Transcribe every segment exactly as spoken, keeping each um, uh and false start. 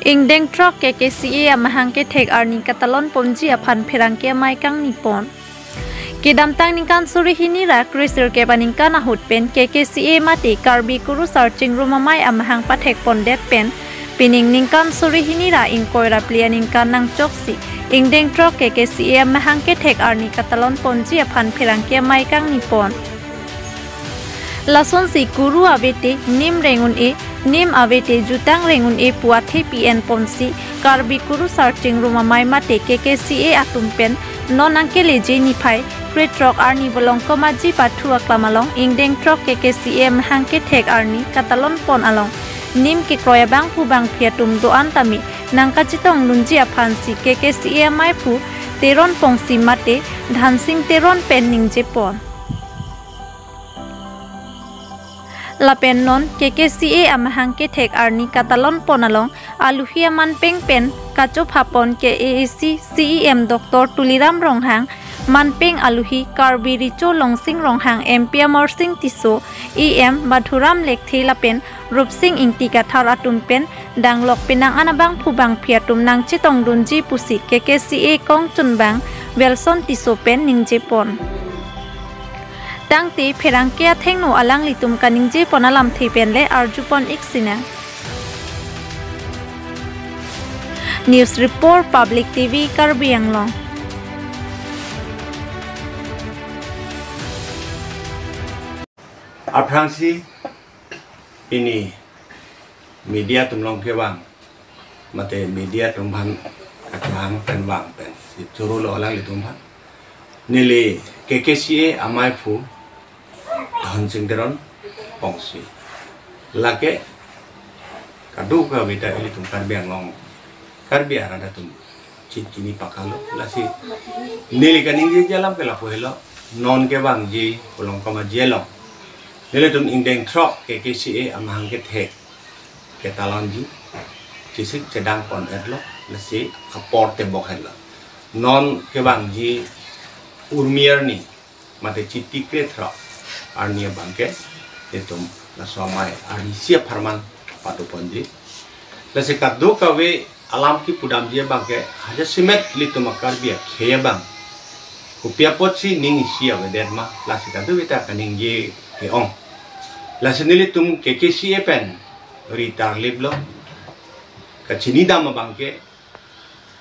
Ingdeng throk K K C A amahang kethek arni katalon ponji aphan pherangke amei kangni pon. Kedamtang ningkan suri hini ra kresirkep aningkan ahut pen K K C A mate Karbi Kurusar Chingrum Amei amahang pathek pondet pen pining ningkan suri hini ra ingkoi ra phli aningkan nangchoksi ingdeng throk K K C A amahang kethek arni katalon ponji aphan pherangke amei kangni pon. Lasonsi kuru avete nim reng un-e, nim avete jutang reng un-e pu athe pi-en ponsi Karbi Kurusar Chingrum Amei mate K K C A atum pen non angkeleji niphai krethrok arni Volongkom Aji pathu aklam along ingdeng throk K K C A amahang kethek arni katalon pon along nim kekroi abangphu bangphi atum do-an tame nangkachetong dunji aphansi K K C A ameiphu Teron Pongsi mate Dhansing Teron pen ningje pon. Lapen non K K C A amahang kethek arni katalon pon along aluhi amanpeng pen kachopha pon K A A C C E M Doctor Tuliram Ronghang, manpeng aluhi Karbi Recho Longsing Ronghang, M P Amarsing Tisso, E M Madhuram Lekthe lapen Rupsing Ingti Kathar atum pen danglok penang an abangphu bangphi atum nangchetong dunji pusi K K C A kongchunbang Wilson Tisso pen ningje pon. Tangte pherangke athengno alanglitum kaningje pon alamthe pen le arju pon ik sinang. News Report, Public T V, Karbi Anglong. Aphrangsi pini media atum along kevang, mate media atum aphan kachehang pen vang pensi choro lo alanglitum aphan. Neli K K C A ameiphu Dhansing Teron Pongsi. Lake kadokave ta ilitum Karbi Anglong, Karbi arat atum chini pakalo. Lasi neli kaningjeji alam ke lapu helo, non kevangji Volongkom Aji along nelitum ingdeng throk K K C A amahang kethek ketalonji chesik chedang pon-etlo, lasi apor tebok henlo. Non kevangji Urmi arni mate Chiti krethrok arni abangke itum laso amei arnisi apharman pado ponji. Lasi kadokave alam kipudamji abangke hajasemet ilitum a-Karbi akhei abang kopi apotsi ning isi avedet ma, lasi kadokave ta kaningje ke-ong. Lasi nelitum K K C A pen ri tarlip lo. Kachinidam abangke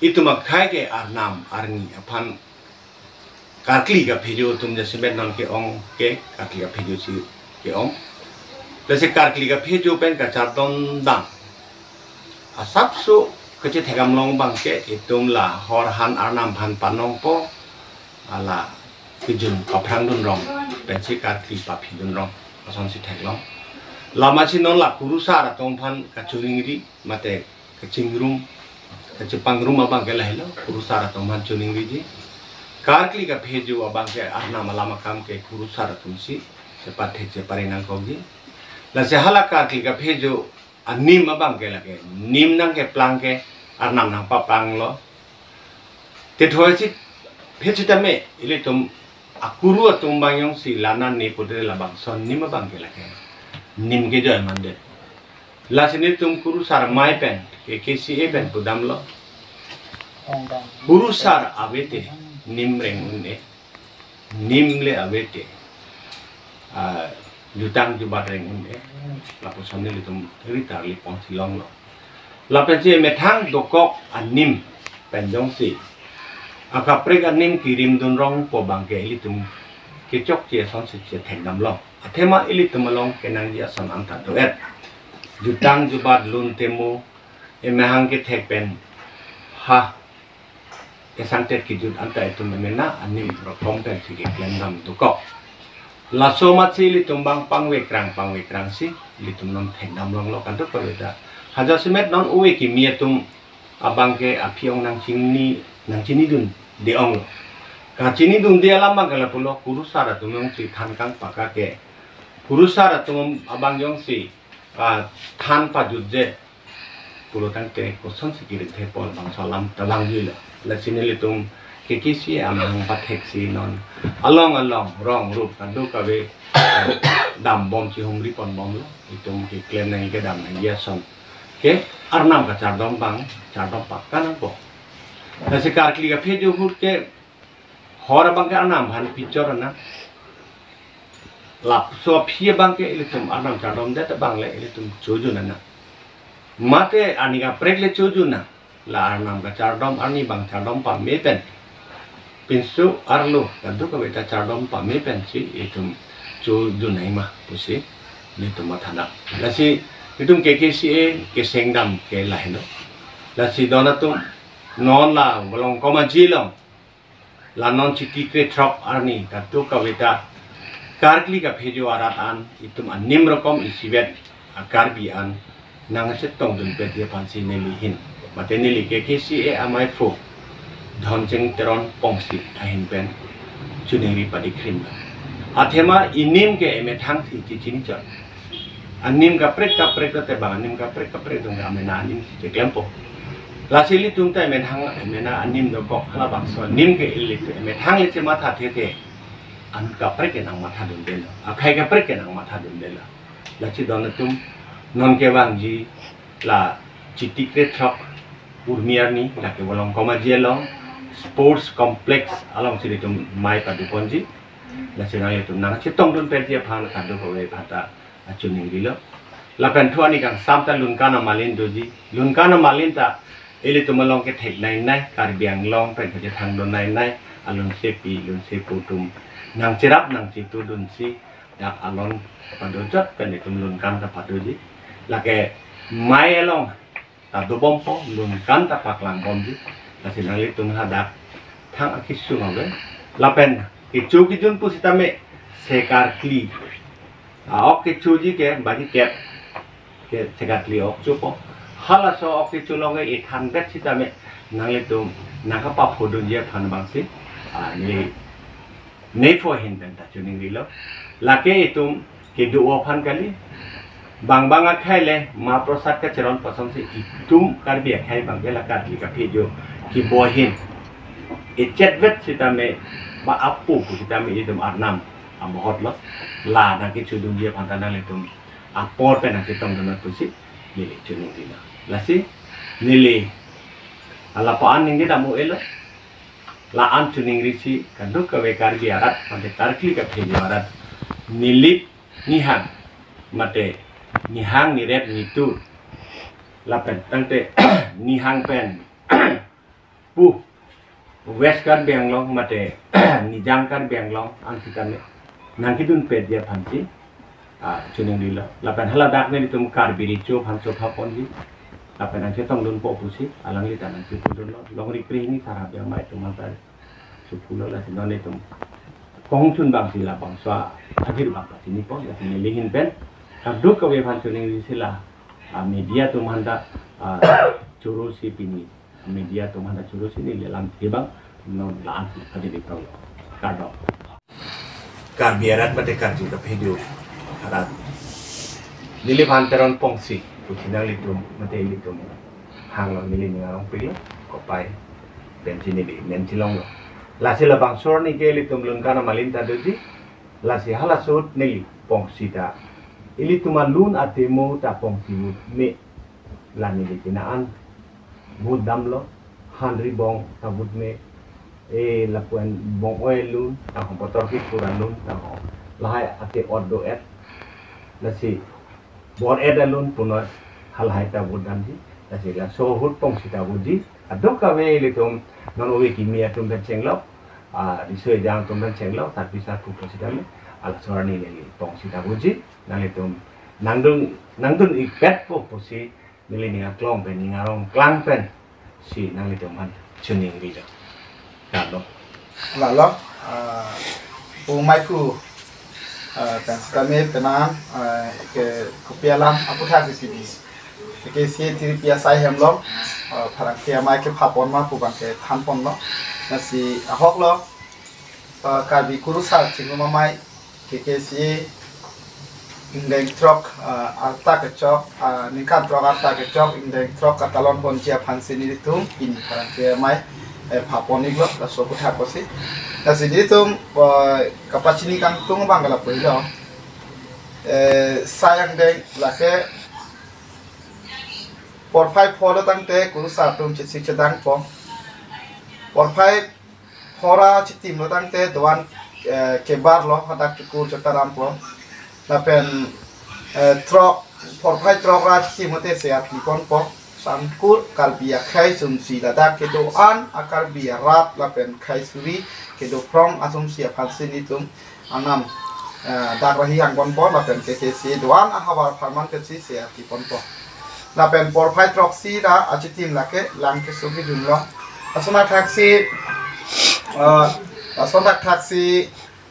itum akhei ke arnam arni aphan karkli kaphejo atum jasemet non ke-ong ke karkli kaphejo si ke-ong. Lasi karkli kaphejo pen kachardon dam asapso kachethekdam long abangke itum la hor han arnam aphan panongpo, ala kejun kaphrang dun rong pensi karkli paphi dun rong asonsi theklong. Lasi non la kurusar atum aphan kachiningri mate kachingrum, kachepangrum abangke lahelo, kurusar atum aphan chiningriji. Karkli kaphejo abangke arnam alam akam ke kurusar atumsi chepathek chepari nangkokji. Lasi hala karkli kaphejo anim abangke lake nim nangkeplang ke arnam nangpapanglo. Tethoi si phit sitame ilitum akuru atum abang jongsi la nane pulote labangso anim abangke lake nim kejoi mandet. Lasi nelitum kurusar amei pen, K K C A pen pudamlo. Kurusar avete nim reng un-e, nim le avete, ah, jutang jubat reng un-e. Lapuson nelitum ri tarlip ponsi longlo. Lapensi methang dokok anim pen jongsi akaprek anim kirim dun rongpo abangke ilitum kechokche asonsi chethekdamlo. Athema ilitum along kenangji ason anta do-et. Jutang jubat lun temo, emahang kethek pen ha esangtet kejut anta itum emena anim rokom pensi keklemdam dokok. Laso amatsi ilitum abang pangvekrang pangvekrangsi ilitum non thekdam longlo, kadokave ta. Hajasemet non ove kimi atum abangke aphi-ong nangchini, nangchinidunde-onglo. Kachinidunde alam abangke lapulo, kurusar atum jongsi than kangpaka ke, kurusar atum abang jongsi, ah, than pajutje pulo tangte kosonsi kirit thepo, labangso alam ta vangjuilo. Lasi nelitum K K C A amahang patheksi non along along rong rup kadokave, eh, dambom, chihumri ponbomlo. Itum keklem nangji kedam nangji ason Ke Arnam kachardom abang chardom pakka nangpo. Lasi karkli kaphejo ahut ke hor abang ke Arnam aphan pichor nang. Lapuson aphi abang ke ilitum Arnam chardomdet abang le ilitum chojun nang. Mate arni kaprek le chojun nang. La Arnam kachardom arni abang chardom pame pen, pinso arlo kadokave ta chardom pame pensi itum chojun nangma pusi ilitum matha nang. Lasi itum K K C A kesengdam ke lahelo. Lasi don atum, non la Volongkom Aji along, la non Chiti krethrok arni kadokave ta karkli kaphejo arat an itum anim rokom isivet a-Karbi an nangchetongdunpetji aphansi neli ahin, mate neli K K C A amaiphu Dhonsing Teron Pongsi ahin pen choningri padikhrim. Athema inim ke emethang si chechini chot. Anim kaprek kaprek ta tebang, anim kaprek kaprek atum ke amena anim si cheklempo. Lasi ilitum ta emethang emena anim dokok, halabangso anim ke ilitum emethang le chematha thethe, anut kaprek ke nangmathadundetlo, akhei kaprek ke nangmathadundetlo. Lasi don atum, non kevangji la Chiti krethrok Urmi arni, lake Volongkom Aji along sports complex alongsi ilitum mei paduponji. Lasi nanglitum nangchetongdunpetji aphan kadokave aphan ta achuningrilo. Lapen thu arni kangsam ta Lunkan Amalin doji. Lunkan Amalin ta ilitum along kethek nainai, Karbi Anglong pen kachethangdun nainai alunsepi lunsepo atum nangcherap nangchetudunsi dak alon padojot pen itum Lunkan ta padoji. Lake mei along ta dobompo, Lunkan ta paklangbomji. Lasi nanglitum hadak thang akesung ave. Lapen kecho kejun pusitame se karkli a-ok kechoji ke bagi kep ke se karkli ok chopo. Halaso ok kecho along ke ethanbet sitame nanglitum nangkapaphodunji aphan abangsi, ah, ne nepho ahin pen ta chuningrilo. Lake itum kedo aphan kali. Bang bang akhei le Mahaprasad kacheron pasonsi itum Karbi akhei abang ke la karkli kaphejo kibo ahin echetvet sitame ba apu pusitame itum Arnam abohotlo. La nangkechodunji aphan ta nanglitum apor pen nangchetongdun nang pusi neli chuningrilo. Lasi neli lapu-an ningje dam-o-elo. La-an chuningrisi kadokave Karbi arat, mate karkli kaphejo arat, nilip nihang, mate nihang nirep nitur, lapen tangte nihang pen pu West Karbi Anglong mate Nijang Karbi Anglong an sitame nangkedunpetji aphansi, ah, chuningrilo. Lapen haladak nelitum Karbi Recho aphan chophaponji. Lapen nangchetongdunpo pusi alangli ta nangchepudunlo. Longri krehini Sar Habya Amei atum anta chepudunlo, lasi non itum kongchun abangsi labangso ajir abang pachinipo, lasi neli ahin pen kadokave aphan chuningrisi la, ah, media atum aphan ta, ah, chorosi pini media atum aphan ta chorosi neli alam abang non la-an pajirtanglo. Kardom. Karbi arat mate karju kaphejo arat, neliphan Teron Pongsi pusi nanglitum mate ilitum hanglo, neli ning arong pilo, kopai pensi neli mensi longlo. Lasi labangso arni ke ilitum Lunkan Amalin ta doji. Lasi halaso ahut neli Pongsi ta, ilitum alun atemo ta Pongsi ahut me. La neli tina an vote damlo, Hanri Bong ta vote me, e lapu-an Bong-oi alun tangho, Pator Kikur alun tangho, lahai ate ot do-et, lasi bor-et alun punoi halahai ta vote damji. Lasi laso ahut Pongsi ta vote ji. Kadokave ilitum non ove kimi atum pen chenglok, ah, riso ejang atum pen chenglok, sarpi sarpo pusitame, halaso arni neli Pongsi ta vote ji. Nanglitum nangdun, nangdun-ikpetpo pusi neli ning aklong pen, ning arong klang pensi nanglitum aphan chuningrilo. Kardom. Lalo, ah, pu maiphu, ah, pen sitame penang, ah, ke kopi alam aputhaksi pini K K C A tiripi asai hem along, ah, pherangke amei kephaponma pu abang kethanponlo. Lasi ahoklo, ah, Karbi Kurusar Chingrum Amei K K C A ingdeng throk, ah, arta kechok, ah, ningkan throk arta kechok ingdeng throk katalonponji aphansi nelitum pini pherangke amei, eh, phaponiklo, laso aputhak pusi. Lasi nelitum, ah, kapachini kangtung abang ke lapu helo. Eh, sai angdeng lake Porphai pho lo tangte kurusar atum chesik chedangpo. Porphai phora chitim lo tangte doan, eh, kebar lo, hadak chukur chetarampo. Lapen, eh, throk, porphai throk ra chitim lote se api ponpo. Sangkur Karbi akhei sumsi ladak kedo-an a Karbi arat lapen khei suri kedo phrong asumsi aphansi nelitum anam, eh, dak rahi hang ponpo lapen K K C A doan ahavar apharman pensi se api ponpo. Lapen porphai throksi ra achitim lake lang keso kejun lo. Lason thakthaksi, eh, lason thakthaksi,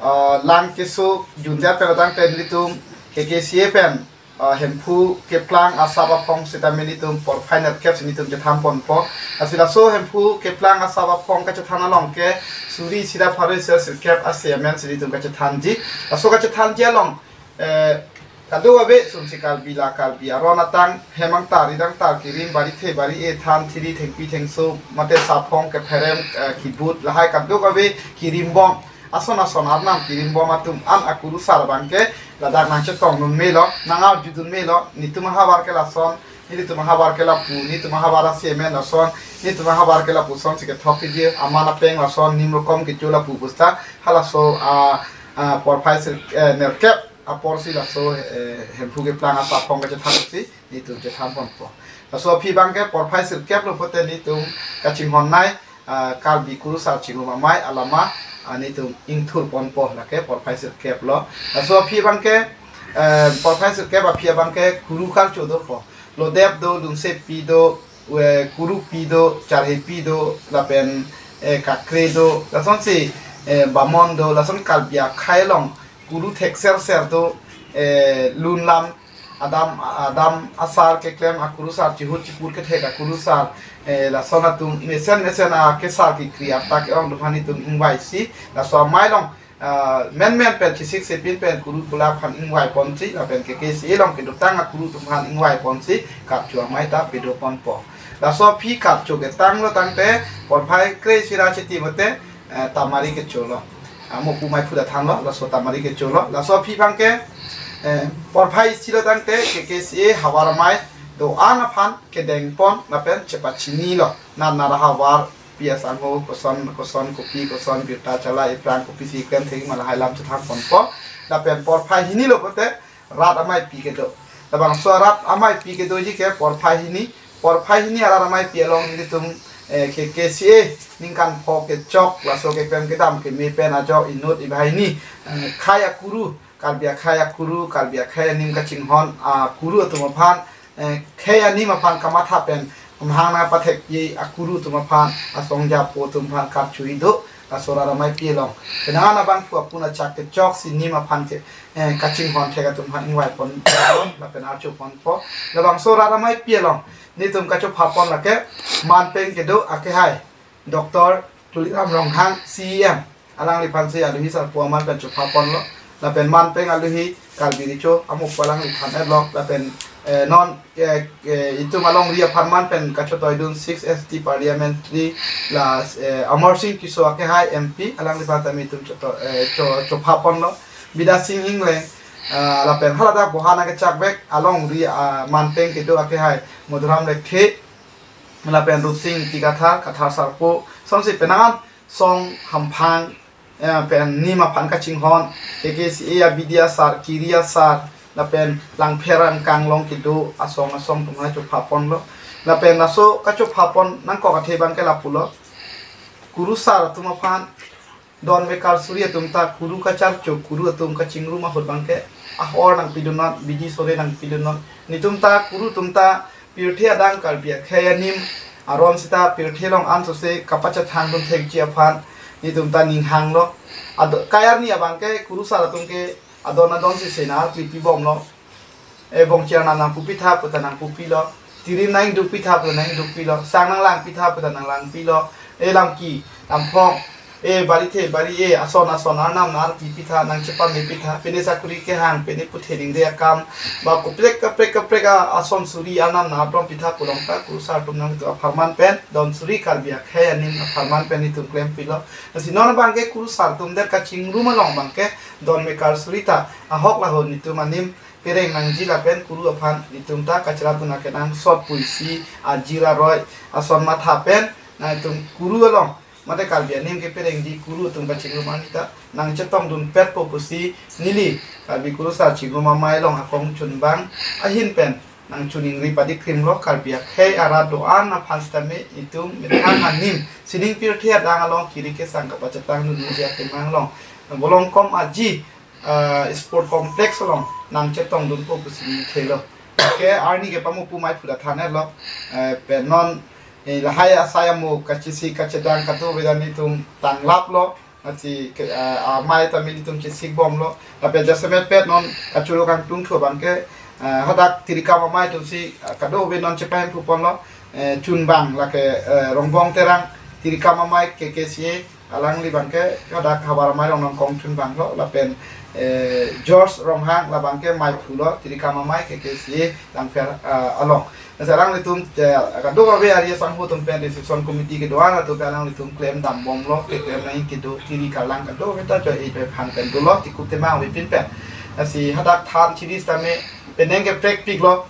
eh, lang keso junjat pen tangte nelitum K K C A pen, eh, Hemphu keplang asap aphong sitame nelitum porphai nerkep si nelitum chethan ponpo. Lasi laso Hemphu keplang asap aphong kachethan along ke suri sida pharo sirkep ase amen si nelitum kachethanji. Laso kachethanji along, eh, kadokave sumsi Karbi la Karbi aron atang hem angtar ri angtar kirim bari the bari e than thiri thengpi thengso mate saphong kepherem, eh, kibut lahai kadokave kirimbom ason ason arnam kirimbom atum an akurusar abangke ladak nangchetong dun melo, nang-arju dun melo, nelitum ahavar ke lason, nelitum ahavar ke lapu, nelitum ahavar ase amen lason, nelitum ahavar ke lapuson si kethok kiji, aman apeng lason, nim rokom kecho lapu pusta, halaso, ah, ah, porphai sir, eh, nerkep apor si laso, eh, Hemphu keplang asap aphong kachethan si nelitum chethan ponpo. Laso aphi abangke porphai sirkep lo pote nelitum kachinghon nei, ah, Karbi kurusar chingrum amei alama, ah, nelitum ingthur ponpo lake porphai sirkep lo. Laso aphi abangke, eh, porphai sirkep aphi abangke kuru karcho dopo. Lodep do, Lungsepi do, eh, Kurupi do, Charhepi do, lapen, eh, Kakre do, lasonsi, eh, Bamon do, lason Karbi akhei along kuru thekser ser do, eh, lun lam, adam, adam asar keklem akurusar, chihut chipur kethek akurusar, eh, lason atum mesen mesen akesar kekri arta ke-ong atum aphan nelitum ingvai si, laso amei along, ah, menmen pen chesik sepin pen kuru kula aphan ingvai ponsi, lapen K K C A along kedotang akuru atum aphan ingvai ponsi, karcho amei ta pedo ponpo. Laso aphi karcho ketang lo tangte, porphai kre-isi ra chitim lote, eh, tamari kecho lo. Amo pu mei phuda than lo, laso tamari kecho lo. Laso aphi abangke, eh, porphai isi lo tangte, K K C A havar amei doan aphan kedeng pon, lapen chepachini lo. Nar nar ahavar pi asangho, koson, koson, kopi, koson, birta, chala, iphrang, kopisi klem thek ma lahai alam chethan ponpo. Lapen porphai hini lo pote, rat ameipi kedo. Labangso rat ameipi kedoji ke porphai hini, porphai hini arat ameipi along nelitum, eh, K K C A ningkan pho kechok, laso keklem kedam keme pen ajok inut ibahaini, eh, khei akuru, Karbi akhei akuru, Karbi akhei anim kachinghon akuru atum aphan, eh, khei anim aphan kamatha pen, amahang nangpathekji akuru atum aphan, asong japo atum aphan karcho do, laso rat ameipi along. Penang an abangphu apun achak kechok si nim aphan ke, eh, kachinghon thek atum aphan ingvai pon, lapen archo ponpo. Labangso rat ameipi along nelitum kachopha pon lake, manpeng kedo akehai Doctor Tuliram Ronghang C E M, alangliphansi aluhi sarpo aman pen chopha ponlo. Lapen manpeng aluhi Karbi Recho, amo pu alangliphan et lo. Lapen, eh, non, eh, eh, itum alongri apharman pen kachotoi dun six S T parliamentary la, eh, Amarsing Tisso akehai M P, alangliphan tame itum choto, eh, cho, chopha ponlo. Bidya Sing Engleng, ah, lapen haladak boha nangkechak bek alongri, ah, manpeng kedo akehai Madhuram Lekthe, lapen Rupsing Ingti Kathar, Kathar sarpo, lasonsi penang an song hamphang, eh, pen nim aphan kachinghon, K K C A abidi asar, kiri asar, lapen Langpher angkang along kedo asong asong atum aphan chopha ponlo. Lapen laso kachopha pon nangkok athe abangke lapulo. Kurusar atum aphan, don bekar suri atum ta kuru kacharcho, kuru atum kachingrum ahut abangke ahor nangpidunnon, bidi sore nangpidunnon. Nelitum ta kuru atum ta pirthe adang Karbi akhei anim aron sita pirthe along ansose kapachethang dun thekji aphan nelitum ta ning hanglo. Ado, kai arni abangke kurusar atum ke adon adon si senar klipi bomlo. E bongchir nang nangpupitha puta nangpupilo. Tirim nang ingdukpitha puta nang ingdukpilo. Sang nanglangpitha puta nanglangpilo. E lamki, lamphong, E bari the bari e ason ason arnam nar pi pitha nang chepame pitha pene sakuri kehang pene puthe ringre akam ba kuprek kaprek kaprek a ason suri arnam nar dom pitha pulong ta kurusar atum nangtum apharman pen don suri Karbi akhei anim apharman pen itum klem pilo. Lasi non abangke kurusar atum der kachingrum along abangke don mekar suri ta ahok laho nitum anim pereng nangji lapen kuru aphan nitum ta kachira tuna kenang sot puisi ajira roi ason matha pen nangtum kuru along mate Karbi anim keperengji kuru atum kachingrum ani ta nang chetongdun petpo pusi neli Karbi kurusar chingrum amei along akong chunbang ahin pen nang chuningri padi krim lo Karbi akhei arat do-an aphan sitame itum methang anim sining pirthe adang along kiri kesang kapachetang dun muji akemang along bolong kom aji ah, sport complex along nang chetongdunpo pusi neli thelo. Ke arni ke pamu pumai pura thanlo. Eh, pen non eh, lahai asai amu kachisi kachedang katu vedan nitum tanglaplo. Ati ke ah, amei tame nitum chesik bomlo. Lapen jasemet pet non kachuru kangtung thu abangke ah, hadak tirikam amei atumsi ah, kado ve non chepahem pu ponlo. Eh, chunbang lake eh, Rongbong Terang tirikam amei K K C A alangli abangke hadak havar amei along nangkong chunbanglo lapen eh, George Ronghang labangke mei phulo tirikam amei K K C A Langpher ah, along. Lasi alanglitum eh, kadokave ari asangho atum pen reception committee kedo-an atum pen alanglitum klem dam bomlo keklem nang kedo kiri karlang kadokave ta jo ejoi phan pen dolo tikup temang avepin pen. Lasi hadak than chiri sitame penang keprek piklo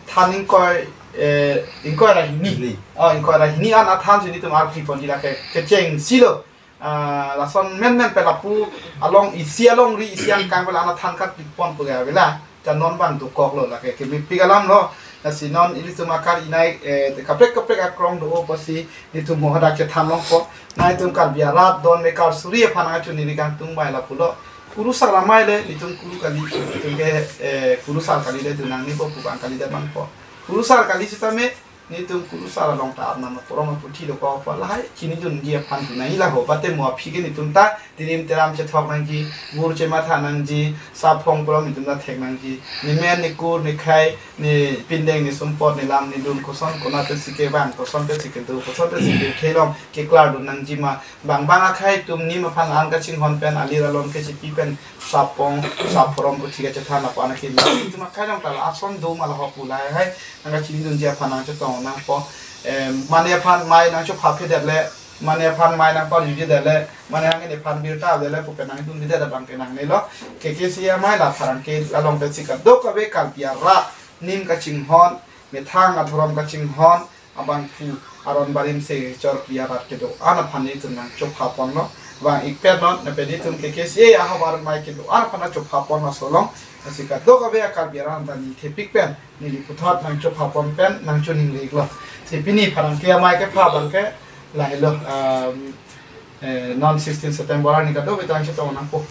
than ingkoi eh, ingkoi ra hini. Hini. Oh, ingkoi ra hini an athan si nitum arphi ponji lake kechengsi lo. Ah, lason menmen pen lapu along isi alongri isi angkang pen la an athan kapik pon pu ga vela. Chan non bang dokoklo lake kemepik alamlo. Lasi non ilitum akar inai eh, kaprek kaprek akrong do-o pusi nitum mo hadak chethan longpo. Nangtum Karbi arat don mekar suri aphan nangchuningri kangtung bai lapulo. Kurusar amei le nitum kuru kali nitum ke eh, kurusar kali le tu nangnipo pu abang kali de bangpo. Kurusar kali sitame nitum kurusar along ta arnam aporom aputhi dokokpo lahai chinidunji aphan tu nangji laho bate mo aphi ke nitum ta tirim teram chethok nangji bur chematha nangji saphong porom nitum ta thek nangji nimen nikur nikhei nipindeng nisumpot nilam nidun koson konat pensi kevang koson pensi kedo koson pensi kethelong keklar dun nangji ma bang bang akhei atum nim aphan an kachinghon pen alir alon kechipi pen sapong saphorom puthi kachethan aphan akhei nitum akhei along ta la ason do ma lahok pu lahai nang kachinidunji aphan nangchetong nangpo. Em, mane aphan mei nangchophaphe det le, mane aphan mei nangparjuji det le, mane hang ne aphan birta det le pu pen nangdunji det abangke nangnelo. K K C A amei la pherangke along pensi kadokave Karbi arat nim kachinghon, methang adhorom kachinghon, abangphu aron barim se chorpi arat kedo-an aphan nitum nangchopha ponlo. Bang-ik pet non, lapen nitum K K C A ahavar amei kedo-an aphan nangchopha pon laso along. Lasi kadokave a Karbi arat ta neli thepik pen neli puthot nangchopha pon pen nangchoningri-iklo. Si pini pherangke amei kepha abangke lahelo, um, eh, non sixteen September arni kadokave ta nangchetong nangpo.